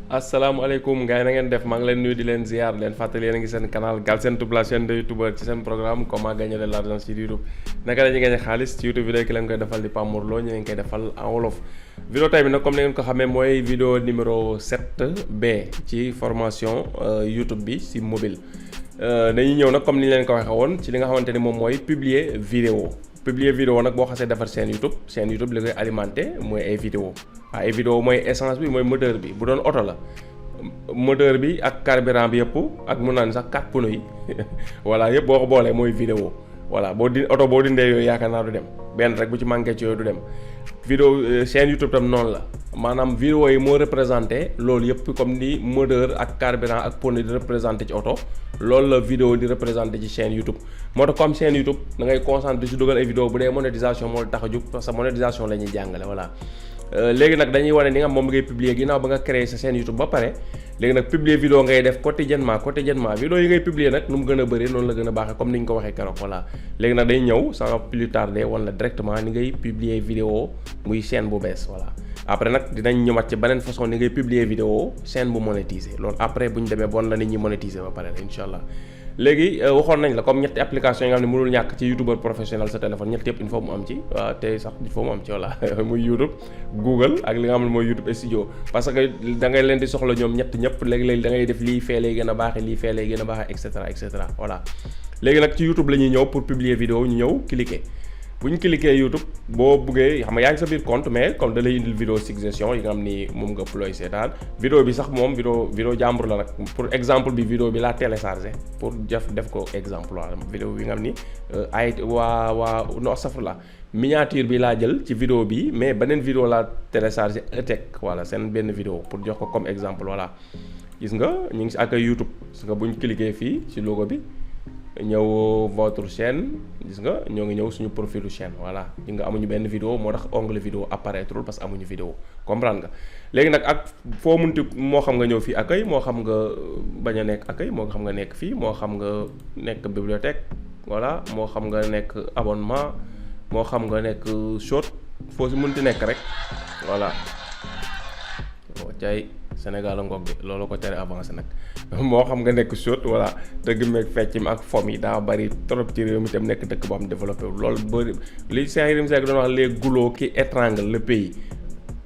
asalaamaaleykum gars yi na ngeen def maa ngi leen nuyu di leen ziar leen fàttali yéen a ngi seen canal Galsen Tube la chaîne de youtubeur ci seen programme comment gagner de l'argent sur YouTube naka la ñuy gagner xaalis ci YouTube vidéo ki leen koy defal di Pape Mor Lo ñu leen koy defal en wolof. vidéo tey bi nag comme ni ngeen ko xamee mooy vidéo numéro 7B ci formation YouTube bi si mobile dañuy ñëw nag comme ni ñu leen ko waxee woon ci li nga xamante ni moom mooy publier vidéo nag boo xasee defar seen YouTube li koy alimenté mooy ay vidéo ay vidéo mooy essence bi mooy moteur bi bu doon oto la moteur bi ak carburant bi yëpp ak mun naa ni sax 4 pneus yi voilà yëpp boo ko boolee mooy vidéo voilà oto boo dindee yooyu yaakaar naa du dem benn rek bu ci manqué ci yooyu du dem vidéo chaîne YouTube tam noonu la maanaam vidéo yi moo représenté loolu yëpp comme ni moteur ak carburant ak pneu di représenté ci oto loolu la vidéo di représenté ci chaîne YouTube moo tax comme chaîne YouTube da ngay concentré ci dugal ay vidéo bu dee monétisation moo tax a jóg parce que monétisation la ñuy jàngale voilà léegi nag dañuy wane ni nga moom ngay publier ginnaaw ba nga créer sa chaîne YouTube ba pare léegi nag publier vidéo ngay def quotidiennement vidéo yi ngay publier nag nu mu gën a bëri noonu la gën a baaxee comme ni ñu ko waxee keroog voilà léegi nag day ñëw sans plus tarder wala directement ni ngay publier vidéo muy chaîne bu bees voilà après nag dinañ ñëwaat ci beneen façon ni ngay publier vidéo chaîne bu monétiser loolu après bu ñu demee bon la nit ñi monétiser ba pare incha allah léegi waxoon nañ la comme ñetti application yi nga xam ne mënul ñàkk ci youtubeur professionnel sa téléphone ñett yëpp il faut mu am ci waaw te sax il faut mu am ci voilà muy YouTube Google ak li nga xam ne mooy YouTube Studio parce que da ngay leen di soxla ñoom ñëpp léegi-léegi da ngay def lii fee lay gën a baaxe lii fee lay gën a baaxe et cetera voilà léegi nag ci YouTube la ñuy ñëw pour publier vidéo ñu ñëw cliquer bu ñu cliquer YouTube boo buggee xam nga yaa ngi sa biir compte mais comme da lay indil vidéo suggestion yi nga xam ni moom nga ploy seetaan vidéo bi sax moom vidéo jàmbur la nag pour exemple bi vidéo bi laa téléchargé pour def ko exemple waaw vidéo bi nga xam ni non safrla miniature bi laa jël ci vidéo bi mais beneen vidéo laa téléchargé ETEC voilà seen benn vidéo pour jox ko comme exemple voilà gis nga ñu ngi si accueil YouTube gis nga bu ñu cliquer fii ci logo bi ñëw votre chaîne gis nga ñoo ngi ñëw suñu profilu chaîne voilà gis nga amuñu benn vidéo moo tax onglet vidéo apparaître parce que amuñu vidéo comprendre nga léegi nag ak foo munti moo xam nga ñëw fii accueil moo xam nga bañ a nekk accueil moo xam nga nekk fii moo xam nga nekk bibliothèque voilà moo xam nga nekk abonnement moo xam nga nekk short foo si munti nekk rek voilà cay Sénégal a ngoog bi loolu ko tere avancé nag moo xam nga nekk short voilà dëgg meeg fecc mi ak fom yi daa bari trop ci réew mi tam nekk dëkk boo xam développé wu loolu bëri li Cheikh Yérim Seck doon wax les goulots qui étranglent le pays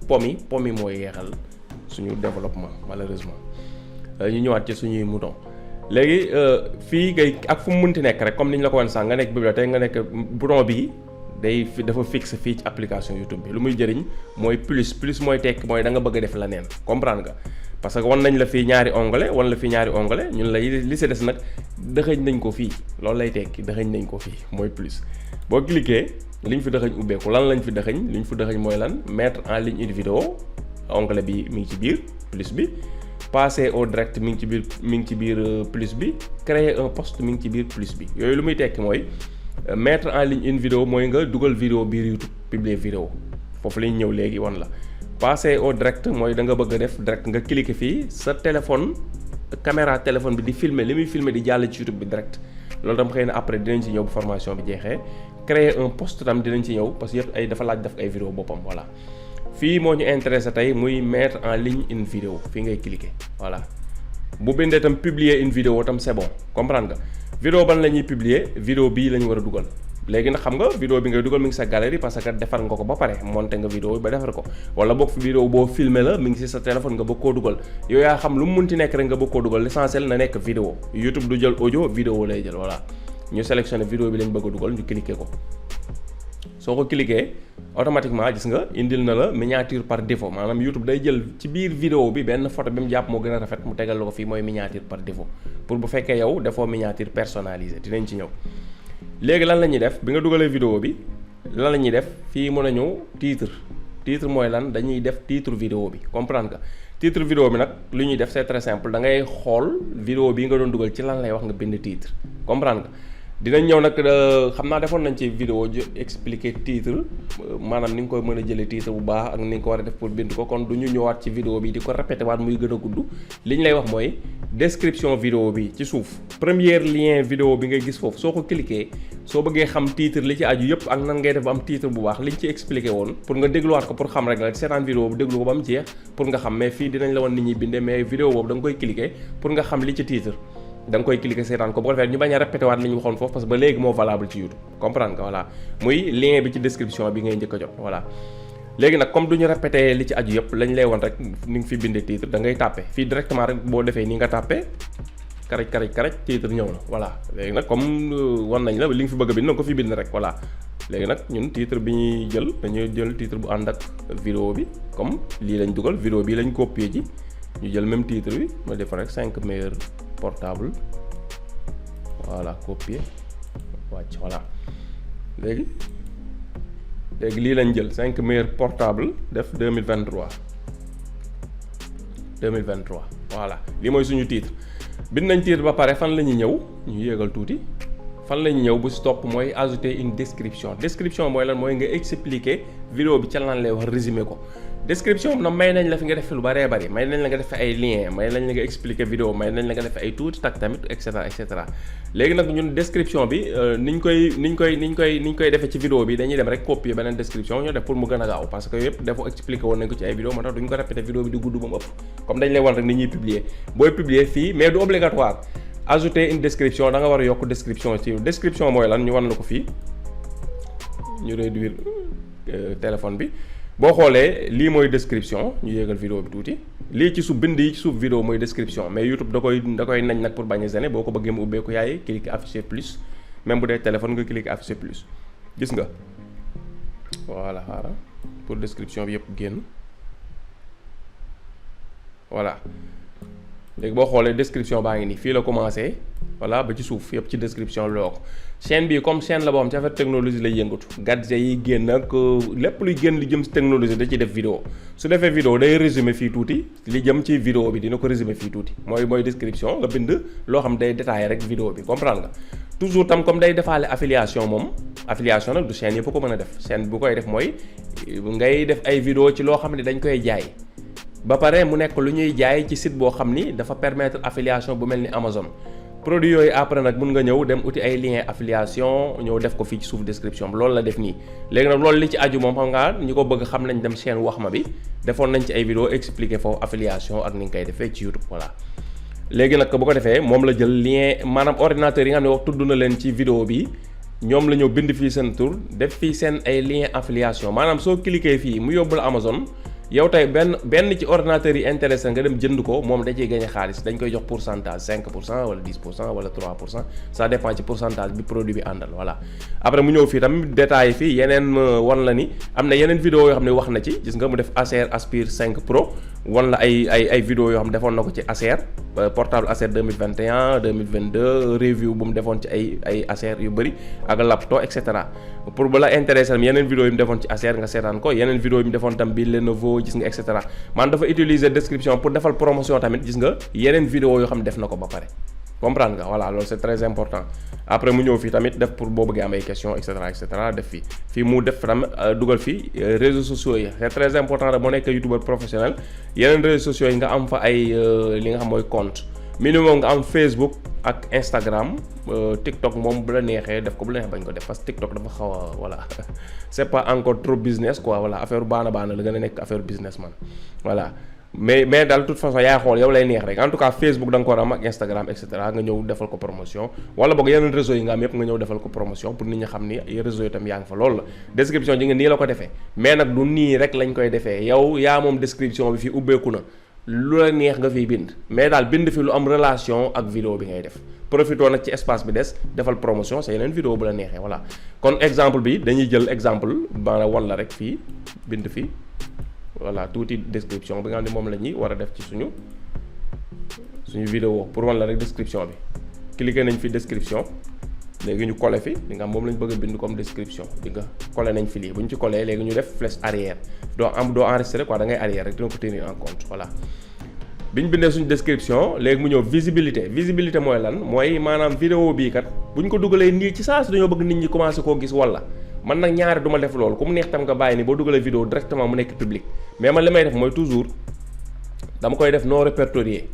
pom yi mooy yeexal suñu développement malheureusement ñu ñëwaat ci suñuy mouton léegi fii ngay ak fu mu munti nekk rek comme ni ñu la ko wan sànq nga nekk bibliothèque nga nekk bouton bi dafa fixe fii ci application YouTube bi lu muy jëriñ mooy plus mooy tekki mooy da nga bëgg a def leneen comprendre nga parce que wan nañ la fii ñaari onglet ñun la li si des nag dëxëñ nañ ko fii loolu lay tekki dëxëñ nañ ko fii mooy plus boo cliquer li ñu fi dëxëñ ubbeeku lan lañ fi dëxëñ li ñu fi dëxëñ mooy lan mettre en ligne une vidéo onglet bi mi ngi ci biir plus bi passer au direct mi ngi ci biir plus bi créer un post mi ngi ci biir plus bi yooyu lu muy tekki mooy mettre en ligne une vidéo mooy nga dugal vidéo biir YouTube publier vidéo foofu lañ ñëw léegi wan la passer au direct mooy da nga bëgg a def direct nga cliquer fii sa téléphone caméra téléphone bi di filmer li muy filmer di jàll ci YouTube bi direct loolu tam xëy na après dinañ ci ñëw bu formation bi jeexee créer un post tam dinañ ci ñëw parce que yëpp dafa laaj def ay vidéo boppam voilà fii moo ñu intéressé tey muy mettre en ligne une vidéo fii ngay cliquer voilà bu bindee tam publier une vidéo tam c'est bon comprendre nga vidéo ban la ñuy publier vidéo bii la ñu war a dugal léegi nag xam nga vidéo bi ngay dugal mi ngi sa galerie parce que defar nga ko ba pare monté nga vidéo bi ba defar ko wala boog fi vidéo boo filmé la mi ngi si sa téléphone nga bëgg koo dugal yow yaa xam lu mu munti nekk rek nga bëgg koo dugal l'essentiel na nekk vidéo YouTube du jël audio vidéo lay jël voilà ñu sélectionné vidéo bi lañ bëgg a dugal ñu cliquer ko soo ko cliquer automatiquement gis nga indil na la miniature par défaut maanaam YouTube day jël ci biir vidéo bi benn photo bi mu jàpp moo gën a rafet mu tegal la ko fii mooy miniature par défaut pour bu fekkee yow defoo miniature personnalisée dinañ ci ñëw léegi lan la ñuy def bi nga dugalee vidéo bi lan la ñuy def fii mën a ñëw titre mooy lan dañuy def titre vidéo bi comprendre nga titre vidéo bi nag lu ñuy def c'est très simple da ngay xool vidéo bi nga doon dugal ci lan lay wax nga bind titre comprendre nga dinañ ñëw nag xam naa defoon nañ ci vidéo expliquer titre maanaam ni nga koy mën a jëlee titre bu baax ak ni nga ko war a def pour bind ko kon du ñu ñëwaat ci vidéo bi di ko répété waat muy gën a gudd li ñu lay wax mooy description vidéo bi ci suuf premier lien vidéo bi ngay gis foofu soo ko cliquer soo bëggee xam titre li ci aju yëpp ak nan ngay def ba am titre bu baax liñ ci expliqué woon pour nga dégluwaat ko pour xam rek la seetaan vidéo bu déglu ko ba mu jeex pour nga xam mais fii dinañ la woon nit ñuy bindee mais vidéo boobu da nga koy cliquer pour nga xam li ci titre da nga koy cliquer seetaan ko bu ko defee ñu bañ a répété waat li ñu waxoon foofu parce que ba léegi moo valable ci YouTube comprendre nga voilà muy lien bi ci description bi ngay njëkk a jot voilà. léegi nag comme du ñu répété li ci aju yëpp lañ lay woon rek ni nga fi bindee titre da ngay tàppe fii directement rek boo defee ni nga tàppe karaj titre ñëw na voilà léegi nag comme wan nañ la li nga fi bëgg a bind na nga ko fi bind rek voilà. léegi nag ñun titre bi ñuy jël dañuy jël titre bu ànd ak vidéo bi comme lii lañ dugal vidéo bi lañ copier ji ñu jël même titre bi ma def rek 5 meilleurs portable voilà copier wàcc voilà léegi lii lañ jël 5 meilleurs portable def 2023 voilà lii mooy suñu titre bind nañ titre ba pare fan la ñuy ñëw ñu yéegal tuuti fan la ñuy ñëw bu stop mooy ajouter une description mooy lan mooy nga expliquer vidéo bi ca lan lay wax résumé ko description bi nag may nañ la fi nga def lu bëree bëri may nañ la nga def ay lien may nañ la nga expliquer vidéo may nañ la nga def ay tuuti tak tamit et cetera léegi nag ñun description bi niñ koy defee ci vidéo bi dañuy dem rek copier beneen description ñoo def pour mu gën a gaaw parce que yëpp dafa expliquer woon nañ ko ci ay vidéo moo tax duñ ko répéter vidéo bi di gudd ba mu ëpp comme dañ lay wan rek ni ñuy publier booy publier fii mais du obligatoire ajouter une description da nga war a yokk description ci description mooy lan ñu wan la ko fii ñu réduire téléphone bi boo xoolee lii mooy description ñu yéegal vidéo bi tuuti lii ci suuf bind yi ci suuf vidéo mooy description mais YouTube da koy nañ nag pour bañ a gêner boo ko bëggee mu ubbeeku yaay cliquer afficher plus même bu dee téléphone nga cliquer afficher plus gis nga voilà xaaral pour description bi yëpp génn voilà léegi boo xoolee description baa ngi nii fii la commencé voilà ba ci suuf yëpp ci description bi la ko chaîne bi comme chaîne la boo xam ci affaire technologie lay yëngatu gadget yi génn ak lépp luy génn li jëm ci technologie da ciy def vidéo su defee vidéo day résumé fii tuuti li jëm ci vidéo bi dina ko résumé fii tuuti mooy description nga bind loo xam day détaillé rek vidéo bi comprendre nga toujours tam comme day defaale affiliation moom affiliation nag du chaîne yëpp ko mën a def chaîne bu koy def mooy ngay def ay vidéo ci loo xam ne dañ koy jaay ba pare mu nekk lu ñuy jaay ci site boo xam ni dafa permettre affiliation bu mel ni Amazon produit yooyu après nag mun nga ñëw dem uti ay lien affiliation ñëw def ko fii ci suuf description bi loolu la def nii léegi nag loolu li ci aju moom xam nga ñi ko bëgg xam nañ dem chaîne wax ma bi defoon nañ ci ay vidéo expliquer foofu affiliation ak ni nga koy defee ci YouTube voilà léegi nag bu ko defee moom la jël lien maanaam ordinateur yi nga xam ne wax tudd na leen ci vidéo bi ñoom la ñëw bind fii seen tur def fii seen ay lien affiliation maanaam soo cliquer fii mu yóbbu la Amazon yow tey benn ci ordinateur yi intéressé nga dem jënd ko moom da ciy gagné xaalis dañ koy jox pourcentage 5% wala 10% wala 3% ça dépend ci pourcentage bi produit bi àndal voilà. après mu ñëw fii tamit détails fii yeneen wan la ni am na yeneen vidéo yoo xam ne wax na ci gis nga mu def Acer Aspire 5 Pro wan la ay vidéo yoo xam ne defoon na ko ci Acer portable Acer 2021 2022 review bu mu defoon ci ay Acer yu bëri ak laptop et cetera pour ba la intéressé yeneen vidéo yi mu defoon ci Acer nga seetaan ko yeneen vidéo yi mu defoon tam bi Lenovo gis nga et cetera man dafa utiliser description pour defal promotion tamit gis nga yeneen vidéo yoo xam ne def na ko ba pare comprendre nga voilà loolu c'est très important après mu ñëw fii tamit def pour boo bëggee am ay questions et cetera def fii mu def tamit dugal fii réseaux sociaux yi c'est très important rek moo nekk youtubeur professionnel yeneen réseaux sociaux yi nga am fa ay li nga xam mooy compte minimum nga am Facebook ak Instagram TikTok moom bu la neexee def ko bu la neexee bañ ko def parce que TikTok dafa xaw a voilà c'est pas encore trop business quoi voilà affaire baana la gën a nekk affaire business man voilà mais daal de toute façon yaay xool yow lay neex rek en tout cas Facebook da nga ko war a am ak Instagram et cetera nga ñëw defal ko promotion wala boog yeneen réseaux yi nga am yëpp nga ñëw defal ko promotion pour nit ñi xam ni réseau yi tam yaa ngi fa loolu la description ji nga nii la ko defee mais nag du nii rek lañ koy defee yow yaa moom description bi fii ubbeeku na lu la neex nga fiy bind mais daal bind fi lu am relation ak vidéo bi ngay def profitoo nag ci espace bi des defal promotion c'est yeneen vidéo bu la neexee voilà kon exemple bi dañuy jël exemple maanaam wan la rek fii bind fii voilà tuuti description bi nga xam ne moom la ñuy war a def ci suñu vidéo pour wan la rek description bi cliquer nañ fi description léegi ñu coller fi li nga xam moom lañ bëgg a bind comme description di nga coller nañ fi lii bu ñu ci coller léegi ñu def flèche arrière doo enregistrer quoi da ngay arrière rek dina ko tenir en compte voilà bi ñu bindee suñu description léegi mu ñëw visibilité mooy lan mooy maanaam vidéo bii kat bu ñu ko dugalee nii ci saa si dañoo bëgg nit ñi commencé koo gis wala man nag ñaari du ma def loolu ku mu neex tam nga bàyyi ni boo dugalee vidéo directement mu nekk public mais man li may def mooy toujours dama koy def non répertorié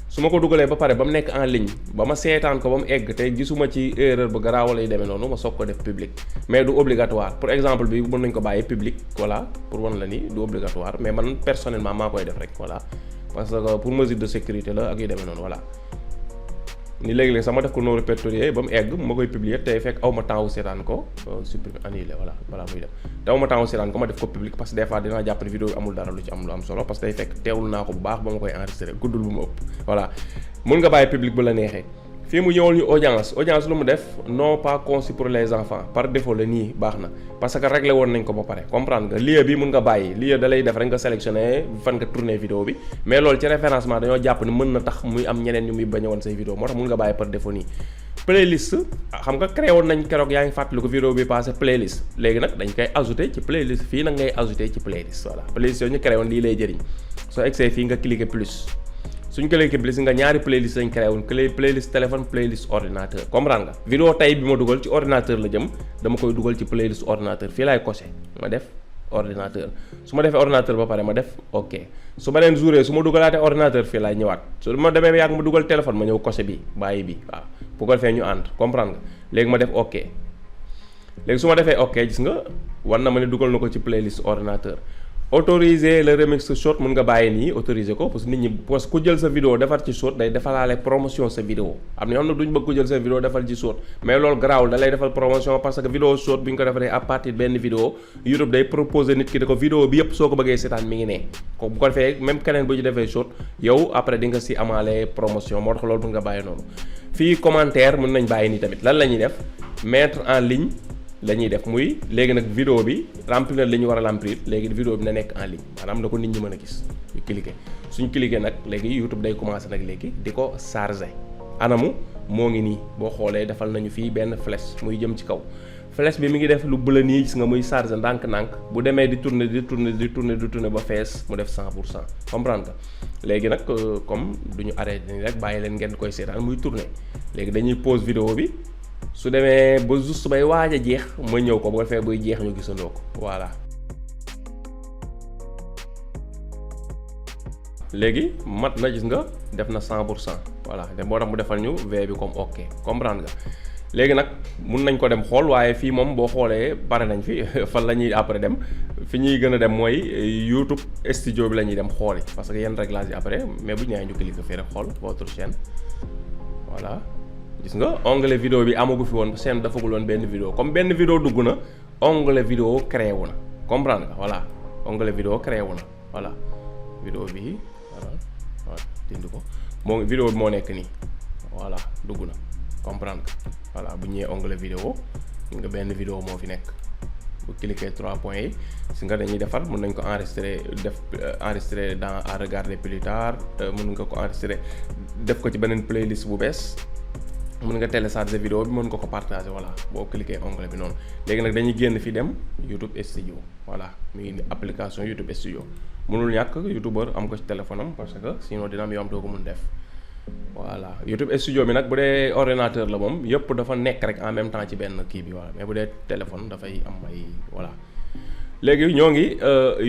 su ma ko dugalee ba pare ba mu nekk en ligne ba ma seetaan ko ba mu egg te gisuma ci erreur bu garaaw lay demee noonu ma soog ko def public mais du obligatoire pour exemple bi mën nañ ko bàyyi public voilà pour wan la ni du obligatoire mais man personnellement maa koy def rek voilà parce que pour mesure de sécurité la ak yu demee noonu voilà ni léegi-léegi sama def ko non répertorié ba mu egg ma koy publier tey fekk aw ma temps wu seetaan ko supprimer annulé voilà muy dem te aw ma temps wu seetaan ko ma def ko public parce que des fois dinaa jàpp ne vidéo bi amul dara lu ci am lu am solo parce que day fekk teewlu naa ko bu baax ba ma koy enregistré guddul bu ma ëpp voilà mun nga bàyyi public bu la neexee fii mu ñëwal ñu audience lu mu def non pas conçu pour les enfants par défaut la nii baax na parce que réglé woon nañ ko ba pare comprendre nga lieu bi mun nga bàyyi lieu da lay def rek nga sélectionné fan nga tourné vidéo bi mais loolu ci référencement dañoo jàpp ni mën na tax muy am ñeneen ñu muy bañ a woon say vidéo moo tax mun nga bàyyi par défaut nii playlist xam nga créé woon nañ keroog yaa ngi fàttali ko vidéo bi passé playlist léegi nag dañ koy ajouté ci playlist fii nag ngay ajouté ci playlist voilà playlist yooyu ñu créé woon lii lay jëriñ soo egsee fii nga cliqué plus suñ ko léegi playlist nga ñaari playlist lañ créé woon playlist téléphone playlist ordinateur comprendre nga vidéo tey bi ma dugal ci ordinateur la jëm dama koy dugal ci playlist ordinateur fii laay coché ma def ordinateur su ma defee ordinateur ba pare ma def ok su ma leen jouree su ma dugalaatee ordinateur fii laay ñëwaat su ma demee ba yàgg ma dugal téléphone ma ñëw coché bi bàyyi bi waaw bu ko defee ñu ànd comprendre nga léegi ma def ok léegi su ma defee ok gis nga war na ma ne dugal na ko ci playlist ordinateur autoriser le remix short mun nga bàyyi nii autoriser ko parce que nit ñi parce que ku jël sa vidéo defar ci short day defalaale promotion sa vidéo am na ñoo xam ne duñ bëgg ko jël sa vidéo defal ci short mais loolu garaawul da lay defal promotion parce que vidéo short bu ñu ko defaree à partir benn vidéo YouTube day proposer nit ki da ko vidéo bi yëpp soo ko bëggee seetaan mi ngi ne ko bu ko defee même keneen bu ñu defee short yow après di nga si amaale promotion moo tax loolu mun nga bàyyi noonu fii commentaire mën nañ bàyyi nii tamit lan la ñuy def mettre en ligne la ñuy def muy léegi nag vidéo bi remplir li ñu war a remplir léegi vidéo bi na nekk en ligne maanaam na ko nit ñi mën a gis ñu cliquer suñ cliquer nag léegi YouTube day commencer nag léegi di ko charger anamu moo ngi nii boo xoolee defal nañu fii benn flèche muy jëm ci kaw flèche bi mi ngi def lu bëla nii gis nga muy charger ndànk-ndànk bu demee di tourner ba fees mu def 100% comprendre nga léegi nag comme duñu arrêté nii rek bàyyi leen ngeen koy seetaan muy tourner léegi dañuy pause vidéo bi su demee ba juste bay waaj a jeex ma ñëw ko bu ko defee buy jeex ñu gisandoo ko voilà léegi mat na gis nga def na 100% voilà te moo tax mu defal ñu V bi comme ok comprendre nga léegi nag mun nañ ko dem xool waaye fii moom boo xoolee pare nañ fi fan la ñuy après dem fi ñuy gën a dem mooy YouTube studio bi la ñuy dem xooli parce que yenn réglage yi après mais bu ñu nee ñu cliquer fii rek xool votre chaîne voilà. gis nga onglet vidéo bi amagu fi woon seen dafagul woon benn vidéo comme benn vidéo dugg na onglet vidéo créé wu na comprendre nga voilà onglet vidéo créé wu na voilà vidéo bi voilà dindi ko moo vidéo bi moo nekk nii voilà dugg na comprendre nga voilà bu ñëwee onglet vidéo nga benn vidéo moo fi nekk bu cliquer 3 points yi si nga dañuy defar mën nañ ko enregistrer dans à regarder plus tard mën nga ko enregistrer def ko ci beneen playlist bu bees mën nga télécharger vidéo bi mën nga ko partager voilà boo cliquer onglet bi noonu léegi nag dañuy génn fi dem YouTube Studio voilà mi ngi application YouTube Studio mënul ñàkk youtubeur am ko ci téléphone am parce que sinon dina am yoo am doo ko mun def voilà YouTube Studio bi nag bu dee ordinateur la moom yëpp dafa nekk rek en même temps ci benn kii bi voilà mais bu dee téléphone dafay am ay voilà léegi ñoo ngi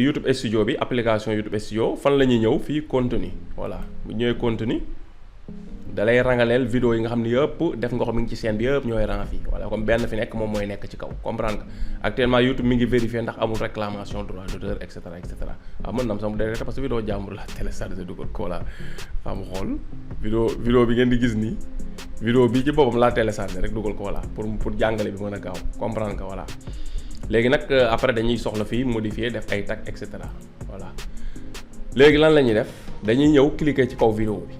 YouTube Studio bi application YouTube Studio fan la ñuy ñëw fii contenu voilà bu ñëwee contenu da lay rangaleel vidéo yi nga xam ne yëpp def nga ko mi ngi ci chaîne bi yëpp ñooy rang fii voilà comme benn fi nekk moom mooy nekk ci kaw comprendre nga actuellement YouTube mi ngi vérifier ndax amul réclamation droit d'auteur et cetera waaw mën na am sax mu dee parce que vidéo jàmbur la téléchargé dugal ko voilà faa mu xool vidéo bi ngeen di gis nii vidéo bi ci boppam laa téléchargé rek dugal ko voilà pour jàngale bi mën a gaaw comprendre nga voilà léegi nag après dañuy soxla fii modifier def ay tag et cetera voilà léegi lan la ñuy def dañuy ñëw cliquer ci kaw vidéo bi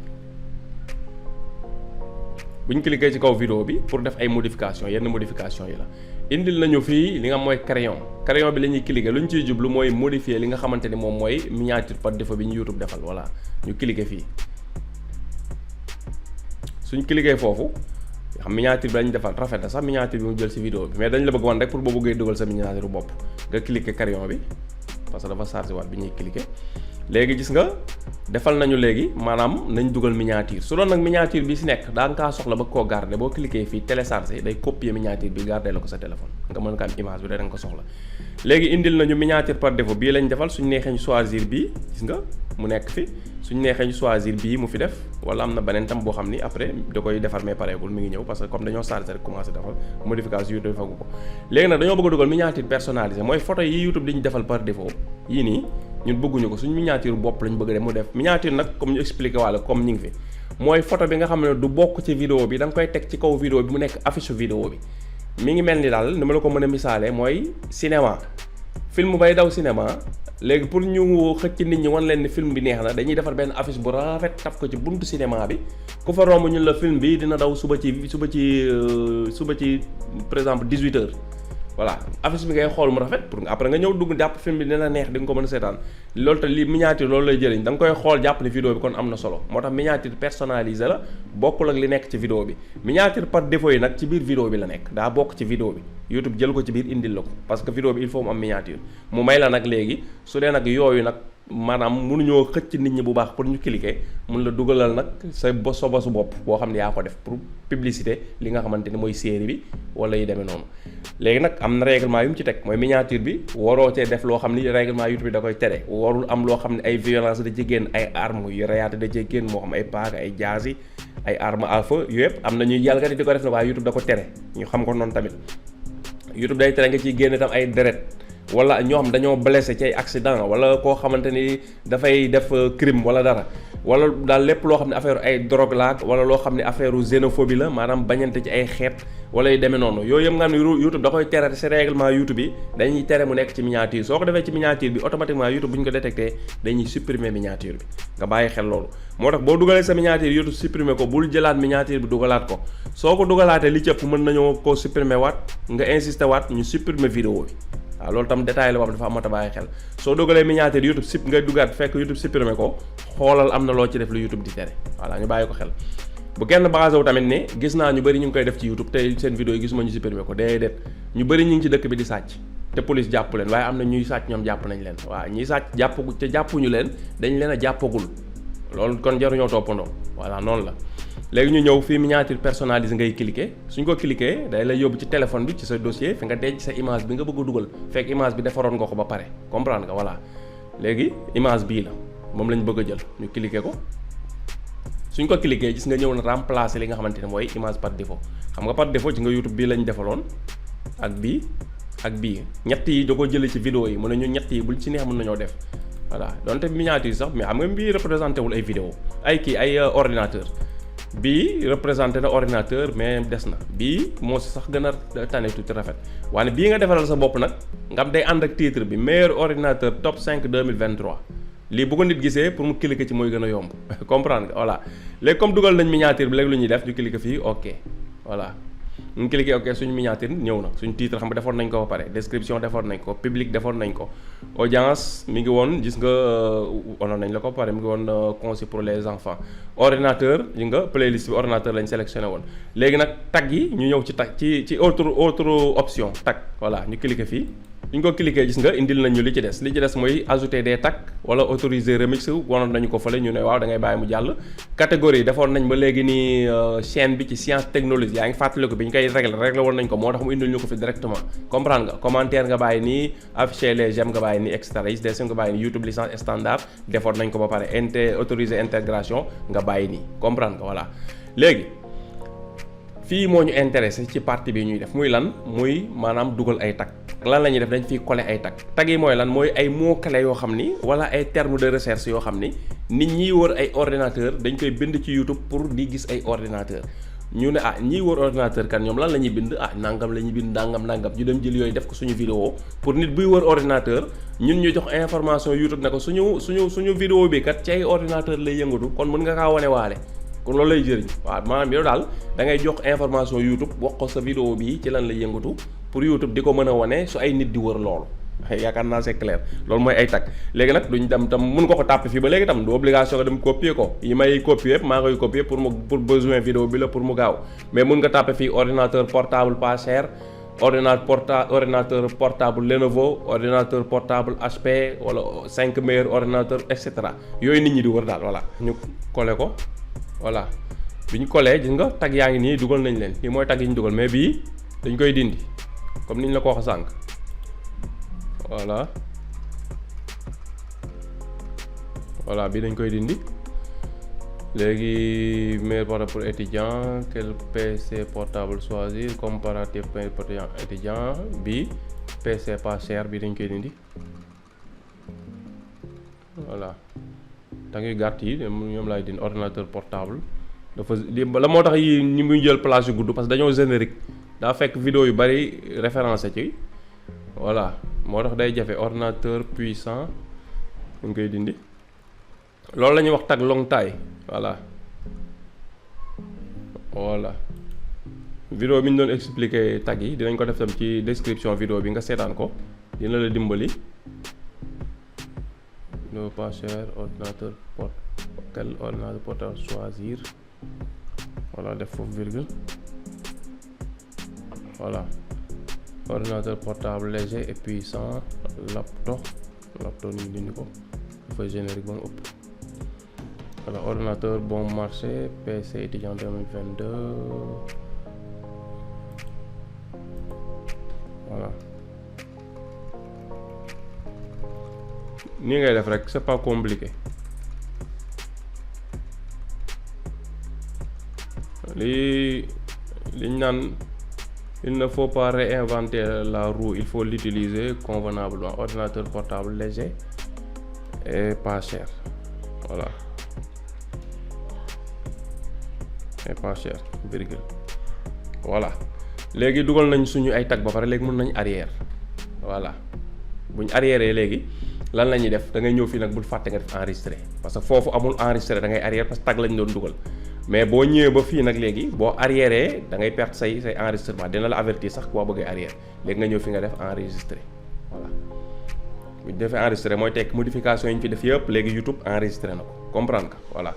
bu ñu cliquer ci kaw vidéo bi pour def ay modification yenn modification yi la indil nañu fii li nga mooy crayon bi la ñuy cliquer lu ñu ciy jublu mooy modifier li nga xamante ni moom mooy miniature par défaut bi ñu YouTube defal voilà ñu cliquer fii suñ cliquer foofu xam miniature bi lañu defal rafet na sax miniature bi mu jël ci vidéo bi mais dañ la bëgg wan rek pour boo bëggee dugal sa miniature bopp nga cliquer crayon bi parce que dafa chargé waat bi ñuy cliquer léegi gis nga defal nañu léegi maanaam nañ dugal miniature su doon nag miniature bi si nekk daa nga kaa soxla ba koo garder boo cliquer fii télécharger day copier miniature bi garder la ko sa téléphone nga mën ko am image bi da nga ko soxla léegi indil nañu miniature par défaut bii lañ defal suñu neexee ñu choisir bii gis nga mu nekk fi suñu neexee ñu choisir bii mu fi def wala am na beneen tam boo xam ni après da koy defar mais pareegul mi ngi ñëw parce que comme dañoo chargé rek commencé defal modification yu defagu ko léegi nag dañoo bëgg a dugal miniature personnalisé mooy photo yi YouTube di ñu defal par défaut yii nii ñun bëgguñu ko suñu miniature bopp lañ bëgg dem mu def miniature nag comme ñu expliqué wàlla comme ñu ngi fi mooy photo bi nga xam ne du bokk ci vidéo bi da nga koy teg ci kaw vidéo bi mu nekk affiche vidéo bi mi ngi mel ni daal ni ma la ko mën a misaale mooy cinéma film bay daw cinéma léegi pour ñu xëcc nit ñi wan leen ni film bi neex na dañuy defar benn affiche bu rafet taf ko ci buntu cinéma bi ku fa romb ñun la film bi dina daw suba ci par exemple 18h voilà affiche bi ngay xool mu rafet pour après nga ñëw dugg jàpp film bi dina neex di nga ko mën a seetaan loolu te li miniature loolu lay jëriñ da nga koy xool jàpp ni vidéo bi kon am na solo moo tax miniature personnalisé la bokkul ak li nekk ci vidéo bi miniature par défaut yi nag ci biir vidéo bi la nekk daa bokk ci vidéo bi YouTube jël ko ci biir indil la ko parce que vidéo bi il faut mu am miniature mu may la nag léegi su dee nag yooyu nag maanaam mënuñoo xëcc nit ñi bu baax pour ñu cliquer mun la dugalal nag sa bosu bopp boo xam ne yaa ko def pour publicité li nga xamante ni mooy série bi wala yi demee noonu léegi nag am na règlement yu mu ci teg mooy miniature bi waroo cee def loo xam ni règlement YouTube bi da koy tere warul am loo xam ne ay violence da ci génn ay armes yu reyaate da cee génn moo xam ay paaka ay jaasi ay armes à feu yooyu yëpp am na ñuy yàlla di ko def na waaye YouTube da ko tere ñu xam ko noonu tamit YouTube day tere nga ciy génn itam ay deret wala ñoo xam dañoo blessé ci ay accident wala koo xamante ni dafay def crime wala dara wala daal lépp loo xam ne affaire ay drogue la wala loo xam ne affaire xénophobie la maanaam bañante ci ay xeet wala yu demee noonu yooyu yëpp nga xam ne YouTube da koy tere ci règlement YouTube bi dañuy tere mu nekk ci miniature soo ko defee ci miniature bi automatiquement YouTube bu ñu ko détecté dañuy supprimer miniature bi nga bàyyi xel loolu moo tax boo dugalee sa miniature YouTube supprimer ko bul jëlaat miniature bi dugalaat ko soo ko dugalaatee li ci ëpp mën nañoo ko supprimer waat nga insister waat ñu supprimer vidéo bi waaw loolu tam détail la boobu dafa amata bàyyi xel soo dogalee miniature YouTube ngay duggaat fekk YouTube supprimer ko xoolal am na loo ci def lu YouTube di tere voilà ñu bàyyi ko xel bu kenn basé wu tamit ne gis naa ñu bëri ñu ngi koy def ci YouTube te seen vidéo yi gisuma ñu supprimer ko déedéet ñu bëri ñu ngi ci dëkk bi di sàcc te police jàpp leen waaye am na ñuy sàcc ñoom jàpp nañ leen waaw ñiy sàcc jàppuñu leen dañ leen a jàppagul loolu kon jaruñoo toppandoo voilà noonu la léegi ñu ñëw fii miniature personnalisé ngay cliquer suñ ko cliquer day lay yóbbu ci téléphone bi ci sa dossier fi nga denc sa image bi nga bëgg a dugal fekk image bi defaroon nga ko ba pare comprendre nga voilà léegi image bii la moom lañ bëgg a jël ñu cliquer ko suñ ko cliquer gis nga ñëw na remplacer li nga xamante ne mooy image par défaut xam nga par défaut ci nga YouTube bii lañ defaloon ak bii ñett yi da ko jëlee ci vidéo yi mu ne ñu ñett yi buñ ci neex mën nañoo def voilà donte miniature sax mais xam nga bii représenté wul ay vidéo ay ordinateur bii représenté na ordinateur mais des na bii moo si sax gën a tane tuuti rafet waaye bii nga defaral sa bopp nag nga am day ànd ak titre bi meilleur ordinateur top 5 2023 lii bu ko nit gisee pour mu cliquer ci mooy gën a yomb comprendre nga voilà léegi comme dugal nañ miniature bi léegi lu ñuy def ñu cliquer fii ok voilà ñu cliquer ok suñu miniature ñëw na suñu titre xam nga defoon nañ ko ba pare description defoon nañ ko public defoon nañ ko audience mi ngi woon gis nga onoon nañ la ko ba pare mi ngi woon conçu pour les enfants ordinateur yi nga playlist bi ordinateur lañ sélectionné woon léegi nag tag yi ñu ñëw ci tag ci autre option tag voilà ñu cliquer fii ñu ko cliquer gis nga indil nañ ñu li ci des mooy ajouter des tags wala autoriser remix wanoon nañu ko fële ñu ne waaw da ngay bàyyi mu jàll catégorie defoon nañ ba léegi nii chaîne bi ci science technologie yaa ngi fàttaliku bi ñu koy régler woon nañ ko moo tax mu indil ñu ko fi directement comprendre nga commentaire nga bàyyi nii afficher les j'aime nga bàyyi nii et cetera yi des nga bàyyi nii YouTube licence standard defoon nañ ko ba pare autoriser intégration nga bàyyi nii comprendre nga voilà léegi fii moo ñu intéressé ci partie bi ñuy def muy lan muy maanaam dugal ay tag lan la ñuy def dañ fiy coller ay tag yi mooy lan mooy ay mots clés yoo xam ni wala ay termes de recherche yoo xam ni nit ñiy wër ay ordinateur dañ koy bind ci YouTube pour di gis ay ordinateur ñu ne ñiy wër ordinateur kan ñoom lan la ñuy bind nangam la ñuy bind nangam ñu dem jël yooyu def ko suñu vidéo pour nit buy wër ordinateur ñun ñu jox information YouTube ne ko suñu vidéo bi kat ci ay ordinateur lay yëngatu kon mën nga kaa wane waale kon loolu lay jëriñ waaw maanaam yow daal da ngay jox information YouTube wax ko sa vidéo bi ci lan lay yëngatu pour YouTube di ko mën a wane su ay nit di wër loolu yaakaar naa c'est clair loolu mooy ay tag léegi nag duñ dem tam mun nga ko tàppe fii ba léegi tam du obligation nga dem copier ko yi may copier yëpp maa koy copier pour besoin vidéo bi la pour mu gaaw mais mun nga tàppe fii ordinateur portable pas cher ordinateur portable Lenovo, ordinateur portable HP wala 5 meilleurs ordinateurs et cetera yooyu nit ñi di wër daal voilà. ñu collé ko voilà bi ñu collé gis nga tag yaa ngi nii dugal nañ leen lii mooy tag yi ñu dugal mais bii dañ koy dindi comme ni ñu la ko wax sànq voilà bii dañ koy dindi. léegi meilleur portable pour étudiant quel PC portable choisir comparatif meilleur étudiant bi PC pas cher bi dañ koy dindi voilà da ngay gàtt yi ñoom laay dindi ordinateur portable dafa la moo tax yi ñi muy jël place yu gudd parce que dañoo générique daa fekk vidéo yu bari référencé ci voilà moo tax day jafe ordinateur puissant dañ koy dindi loolu la ñuy wax tag long taille voilà vidéo bi ñu doon expliquer tag yi dinañ ko def tam ci description vidéo bi nga seetaan ko dina la dimbali no pas cher ordinateur quel ordinateur portable choisir voilà def foofu virgule voilà ordinateur portable léger et puissant laptop ñu dindi ko dafa générique ba mu ëpp voilà ordinateur bon marché PC étudiant 2022 voilà nii ngay def rek c'est pas compliqué liñ naan il ne faut pas réinventer la roue il faut l'utiliser convenablement ordinateur portable léger et pas cher voilà et pas cher virgule voilà léegi dugal nañ suñu ay tag ba pare léegi mën nañ arrière voilà buñ arrière léegi lan la ñuy def da ngay ñëw fii nag bul fàtte nga def enregistrer parce que foofu amul enregistrer da ngay arrière parce que tag lañ doon dugal mais boo ñëwee ba fii nag léegi boo arrière da ngay perte say enregistrement dina la avertir sax boo bëggee arrière léegi nga ñëw fi nga def enregistrer voilà bu ñu defee enregistré mooy tekk modification yi ñu fi def yëpp léegi YouTube enregistré na ko comprendre nga voilà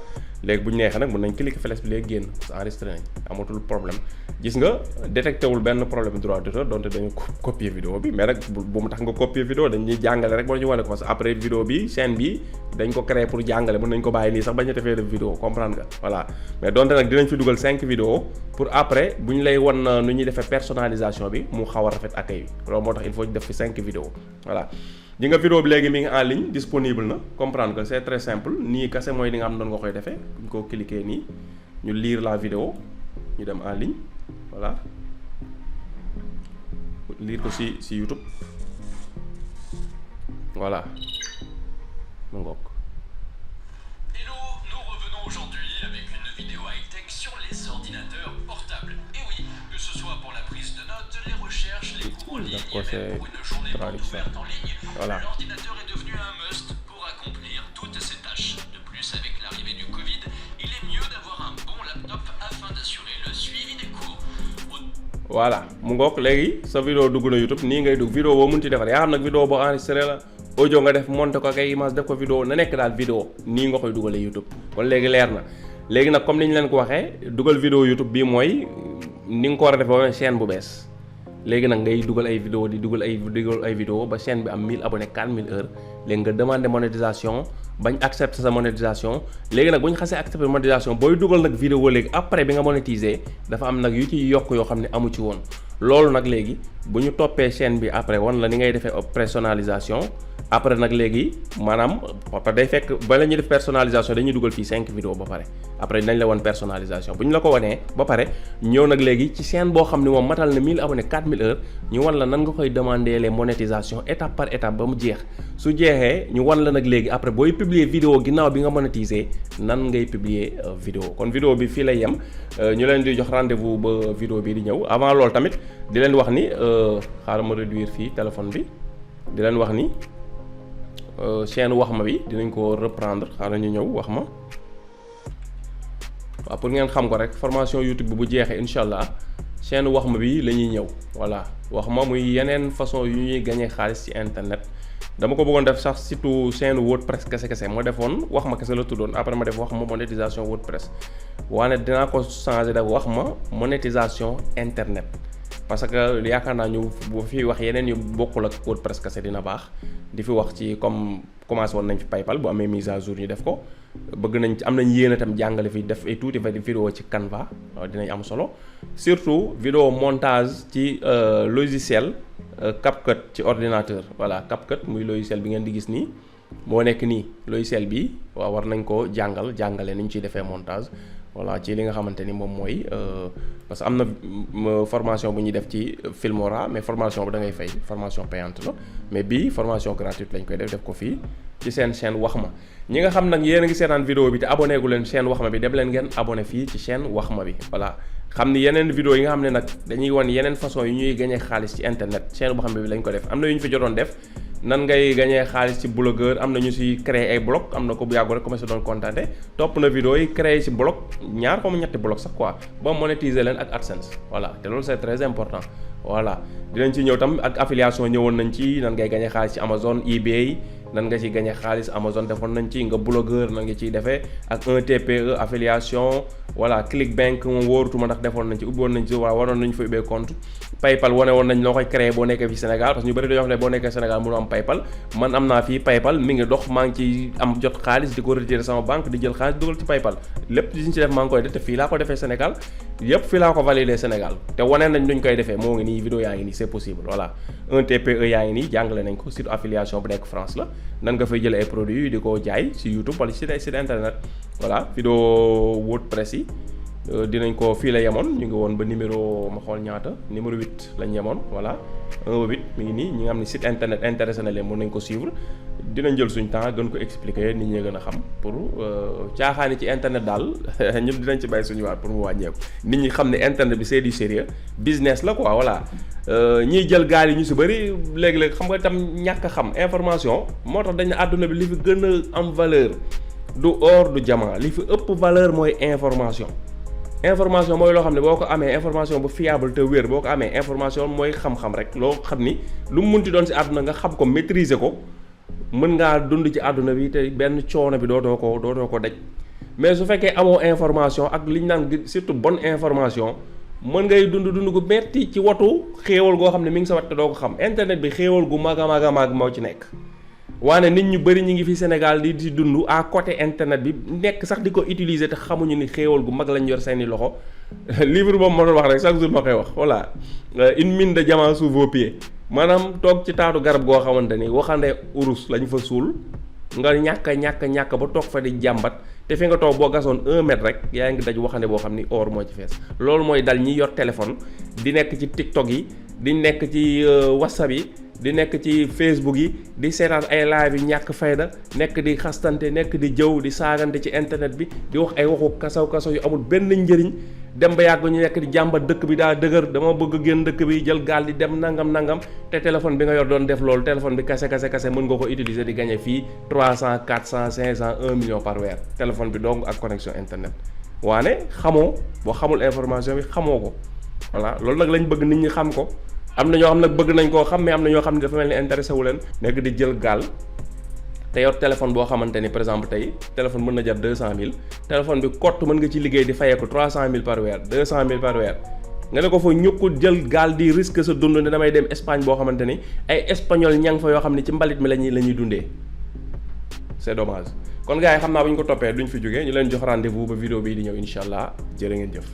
léegi bu ñu neexee nag mën nañ cliquer flèche bi léegi génn parce que enregistré nañ amatul problème gis nga détecté wul benn problème droit d'auteur donte dañu copier vidéo bi mais nag bu mu tax nga copier vidéo dañuy jàngale rek wala ñu wane ko parce que après vidéo bi chaîne bi dañ ko créer pour jàngale mën nañ ko bàyyi nii sax bañ a defee def vidéo comprendre nga voilà mais donte nag dinañ fi dugal 5 vidéos pour après bu ñu lay wan nu ñuy defee personnalisation bi mu xaw a rafet accueil bi loolu moo tax il faut ñu def fi 5 vidéos voilà di nga vidéo bi léegi mi ngi en ligne disponible na comprendre que c'est très simple nii kese mooy li nga xam doon nga koy defee bu ñu ko cliquer nii ñu lire la vidéo ñu dem en ligne voilà lire ko si YouTube voilà mu ngoog. Hello, nous revenons aujourd'hui avec une vidéo high-tech sur les ordinateurs portables. Et oui, que ce soit pour la prise de notes, les recherches, les cours en ligne, pour une journée porte ouverte en ligne, voilà. L'ordinateur est devenu un must pour accomplir toutes ces tâches. De plus, avec l'arrivée du Covid, il est mieux d'avoir un bon laptop afin d'assurer le suivi des cours. Voilà mu ngoog léegi sa vidéo dugg na YouTube nii ngay dugg vidéo boo mënti defar yaa xam nag vidéo boo enregistré la audio nga def monté ko ak ay image def ko vidéo na nekk daal vidéo nii nga koy dugalee YouTube kon léegi leer na léegi nag comme ni ñu leen ko waxee dugal vidéo YouTube bii mooy ni nga ko war a defee ba chaîne bu bees léegi nag ngay dugal ay vidéo di dugal ay vidéo ba chaîne bi am 1000 abonnés 4000 heures léegi nga demandé monétisation bañ accepté sa monétisation léegi nag bu ñu xasee accepté monétisation booy dugal nag vidéo léegi après bi nga monétiser dafa am nag yu ci yokk yoo xam ne amu ci woon loolu nag léegi bu ñu toppee chaîne bi après wan la ni ngay defee personnalisation après nag léegi maanaam parce que day fekk ba la ñuy def personnalisation dañuy dugal fii 5 vidéos ba pare après dinañ la wan personnalisation bu ñu la ko wanee ba pare ñëw nag léegi ci chaîne boo xam ne moom matal na 1000 abonnés 4000 heures ñu wan la nan nga koy demander les monétisations étape par étape ba mu jeex su jeexee ñu wan la nag léegi après booy publier vidéo ginnaaw bi nga monétiser nan ngay publier vidéo kon vidéo bi fii lay yem ñu leen di jox rendez-vous ba vidéo bi di ñëw avant loolu tamit di leen wax ni xaaral ma réduire fii téléphone bi di leen wax ni chaîne wax ma bi dinañ ko reprendre xaaral ñu ñëw wax ma waaw pour ngeen xam ko rek formation YouTube bi bu jeexee incha allah chaîne wax ma bi la ñuy ñëw voilà wax ma muy yeneen façon yu ñuy gagner xaalis ci internet dama ko bëggoon def sax surtout chaîne WordPress kese ma defoon wax ma kese la tuddoon après ma def wax ma monétisation WordPress waane dinaa ko changer def wax ma monétisation internet parce que yaakaar naa ñu bu fi wax yeneen yu bokkul ak WordPress kese dina baax di fi wax ci comme commencé woon nañ fi PayPal bu amee mise à jour ñu def ko bëgg nañ ci am nañ yéen itam jàngale fi def ay tuuti vidéo ci Canva dinañ am solo surtout vidéo montage ci logiciel CapCut ci ordinateur voilà CapCut muy logiciel bi ngeen di gis nii moo nekk nii logiciel bi waaw war nañ ko jàngale ni ñu ciy defee montage voilà ci li nga xamante ni moom mooy parce que am na formation bu ñuy def ci Filmora mais formation bu da ngay fay formation payante la mais bii formation gratuite lañ koy def ko fii ci seen chaîne Waxma ñi nga xam nag yéen a ngi seetaan vidéo bi te abonné gu leen chaîne Waxma bi dem leen ngeen abonné fii ci chaîne Waxma bi voilà xam ni yeneen vidéo yi nga xam ne nag dañuy wan yeneen façon yu ñuy gagné xaalis ci internet chaîne Waxma bi lañ ko def am na yu ñu fi jotoon def nan ngay gagné xaalis ci blogueur am na ñu si créé ay blog am na ko bu yàggu rek commencé doon contacté topp na vidéo yi créé si blog ñaar comme ñetti blog sax quoi ba monétiser leen ak AdSense voilà te loolu c'est très important voilà dinañ ci ñëw tam ak affiliation ñëwoon nañ ci nan ngay gagné xaalis ci Amazon eBay nan nga ci gagné xaalis Amazon defoon nañ ci nga blogueur nan nga ciy defee ak 1TPE affiliation voilà Clickbank moom wóorutuma ndax defoon nañ ci ubbi woon nañ ci waaw waroon nañ fa ubbee compte PayPal wane woon nañ loo koy créé boo nekkee fi Sénégal parce que ñu bëri dañoo xam ne boo nekkee Sénégal mënu am PayPal man am naa fii PayPal mi ngi dox maa ngi ci am jot xaalis di ko retirer sama banque di jël xaalis dugal ci PayPal lépp li ñu ci def maa ngi koy def te fii laa ko defee Sénégal yëpp fii laa ko validé Sénégal te wane nañ nuñ koy defee moo ngi nii vidéo yaa ngi nii c'est possible voilà 1TPE yaa ngi nii jàngale nañ ko site affiliation bu nekk France la nan nga fay jël ay produits di ko jaay ci YouTube wala ci site internet voilà vidéo WordPress yi dinañ ko fii la yemoon ñu ngi woon ba numéro ma xool ñaata numéro 8 lañ yemoon voilà 1 ba 8 mi ngi nii ñi nga xam ne site internet intéressé na leen mën nañ ko suivre dinañ jël suñ temps gën ko expliquer nit ñi gën a xam pour caaxaani ci internet daal ñun dinañ ci bàyyi suñu waat pour mu wàññeeku nit ñi xam ne internet bi c'est du sérieux business la quoi voilà ñiy jël gaal yi ñu si bëri léegi-léegi xam nga tam ñàkk a xam information moo tax dañ ne àdduna bi li fi gën a am valeur du or du diamant li fi ëpp valeur mooy information mooy loo xam ne boo ko amee information bu fiable te wér boo ko amee information mooy xam-xam rek loo xam ni lu mu munti doon si àdduna nga xam ko maîtriser ko mën ngaa dund ci àdduna bi te benn coono bi dootoo ko daj mais su fekkee amoo information ak li ñu naan surtout bonne information mën ngay dund gu metti ci watu xéewal goo xam ne mi ngi sa wat te doo ko xam internet bi xéewal gu mag a mag moo ci nekk waane nit ñu bëri ñu ngi fi Sénégal di dund à côté internet bi nekk sax di ko utiliser te xamuñu ni xéewal gu mag lañ yor seeni loxo livre boobu ma doon wax rek chaque jour ma koy wax voilà une mine de diamants sous vos pieds maanaam toog ci taatu garab goo xamante ni waxande urus lañ fa suul nga ñàkk ba toog fa di jàmbat te fi nga toog boo gasoon 1 mètre rek yaa ngi daj waxande boo xam ni or moo ci fees loolu mooy dal ñi yor téléphone di nekk ci TikTok yi di nekk ci WhatsApp yi di nekk ci Facebook yi di seetaan ay live yi ñàkk fayda nekk di xastante nekk di jëw di saagante ci internet bi di wax ay waxu kasaw yu amul benn njëriñ dem ba yàgg ñu nekk di jàmbat dëkk bi daa dëgër dama bëgg génn dëkk bi jël gaal di dem nangam te téléphone bi nga yor doon def loolu téléphone bi kase mën nga ko utiliser di gagner fii 300 400 500 1 million par weer téléphone bi dong ak connexion internet waane xamoo boo xamul information bi xamoo ko voilà loolu nag lañ bëgg nit ñi xam ko am na ñoo xam nag bëgg nañ koo xam mais am na ñoo xam ne dafa mel ni intéressé wu leen nekk di jël gaal te yor téléphone boo xamante ni par exemple tey téléphone mën na jar 200000 téléphone bi kott mën nga ci liggéey di fayeeku 300000 par weer 200000 par weer nga ne ko fa ñukk jël gaal di risque sa dund ne damay dem Espagne boo xamante ni ay espagnol ña nga fa yoo xam ne ci mbalit mi la ñuy dundee c'est dommage kon gars yi xam naa bu ñu ko toppee duñ fi jógee ñu leen jox rendez-vous ba vidéo bii di ñëw incha allah jërë ngeen jëf.